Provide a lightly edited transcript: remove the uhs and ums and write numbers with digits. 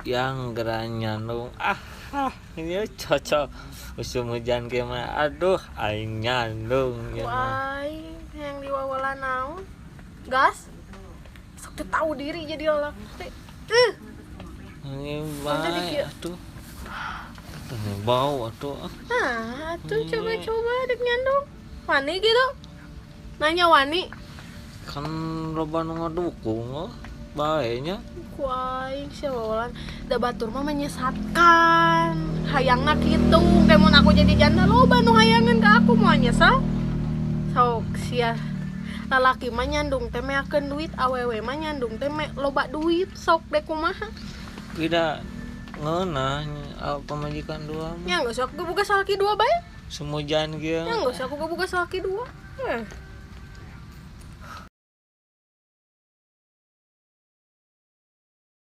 Yang geran nyandung ah, ah ini cocok musim hujan kieu mah, aduh aing nyandung Ku ieu mah. Aing yang diwawalan naon? Gas. Sok teu tahu diri jadi lalaki teh. Ini jadi bae kieu. Atuh. Atuh bau atuh ah. Nah, atuh coba-coba dek nyandung. Wani gitu. Nanya wani. Kan loba nu ngadukung oh. Bae nya. Ku aing sia wawalan da batur mah menyesatkan. Hayangna kitu, kayak mun aku jadi janda loba nu hayangeun ka aku moal nyesal. Sok sia lalaki mah nyandung teh meakeun duit, awewe mah nyandung teh me loba duit, sok dek kumaha. Tidak ngeunah pamajikan dua mah. Nya geus aku boga salaki dua bae. Semujan kieu. Nya geus aku boga salaki dua. Eh.